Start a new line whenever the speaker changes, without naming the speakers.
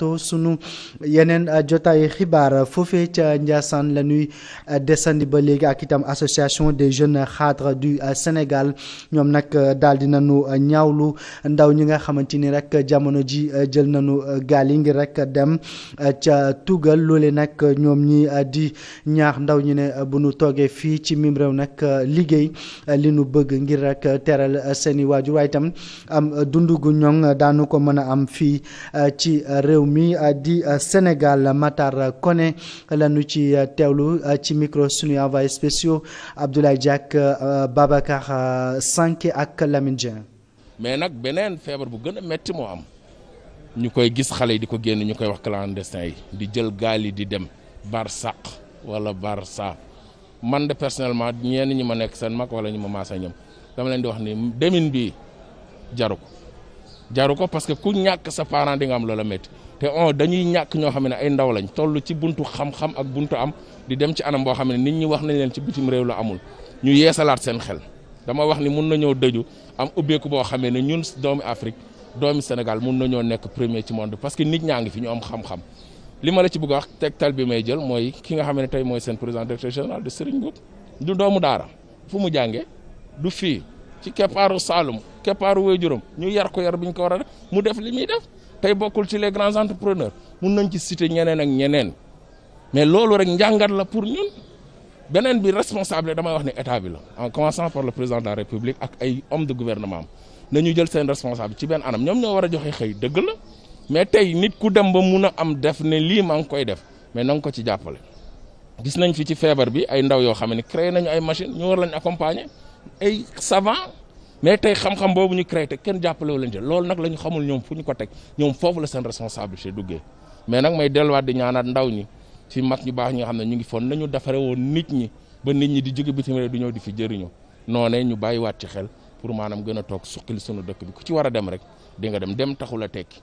plateau sunu yeneen jotaay xibaar foofee ca Ndiassane la ñuy desandi ba léegi ak itam association des jeunes cadres du Sénégal ñoom nag daal di nañu ñaawlu ndaw ñi nga xamante ni rek jamono ji jël nañu gaal yi ngir rek dem ca tugal loole nag ñoom ñi di ñaax ndaw ñi ne bu nu toogee fii ci mim réew nag liggéey li nu bëgg ngir rek teral seeni waajur waaye itam am dundu gu ñoŋ daanu ko mën a am fii ci réew mi di Sénégal. Matar Koné lañu ci teewlu ci micro suñu envoyé spéciaux Abdoulaye Diack, Babacar Sanké ak Lamine Dieng.
mais nag beneen feebar bu gën a metti moo am ñu koy gis xale yi di ko génn ñu koy wax clandestin yi di jël gaal yi di dem Barsaq wala Barça man de personnellement ñenn ñi ma nekk seen mag wala ñu ma maasa ñoom dama leen di wax ni demin bi jaru ko parce que ku ñàkk sa parent di nga am loola métti te dañuy ñàkk ñoo xam ne ay ndaw lañ toll ci buntu xam-xam ak buntu am di dem ci anam boo xam ne nit ñi wax nañ leen ci bitim réew la amul ñu yeesalaat seen xel dama wax ni mun nañoo dëju am ubbeeku boo xamee ne ñun doomi Afrique doomi Sénégal mun nañoo nekk premier ci monde parce que nit ñaa ngi fi ñu am xam-xam li ma la ci bëgg a wax tegtal bi may jël mooy ki nga xam ne tey mooy seen président directeur général de Serigne Mboup du doomu daara fu mu jàngee du fii ci keppaaru Saloum keppaaru waajuram ñu yar ko yar bi ñu ko war a def mu def li muy def tey bokkul ci les grands entrepreneurs mun nañ ci citer ñeneen ak ñeneen mais loolu rek njàngat la pour ñun beneen bi responsable damay wax ne état bi la en commençant par le président de la République ak ay hommes de gouvernement am nañu jël seen responsable ci benn anam ñoom ñoo war a joxe xëy dëgg la mais tey nit ku dem ba mun a am def ne lii maa ngi koy def mais na nga ko ci jàppale. gis nañ fi ci feebar bi ay ndaw yoo xam ne créé nañu ay machine ñu war lañ accompagner ay savant mais tey xam-xam boobu ñu créé te kenn jàppale wu leen jël loolu nag la ñu xamul ñoom fu ñu ko teg ñoom foofu la seen responsabilité duggee mais nag may delluwaat di ñaanaat ndaw ñi fi mag ñu baax ñi nga xam ne ñu ngi foon nañu defare woon nit ñi ba nit ñi di jóge bitim réew du ñëw di fi jëriñoo noonee ñu bàyyiwaat ci xel pour maanaam gën a toog suqali sunu dëkk bi ku ci war a dem rek di nga dem taxul a tekki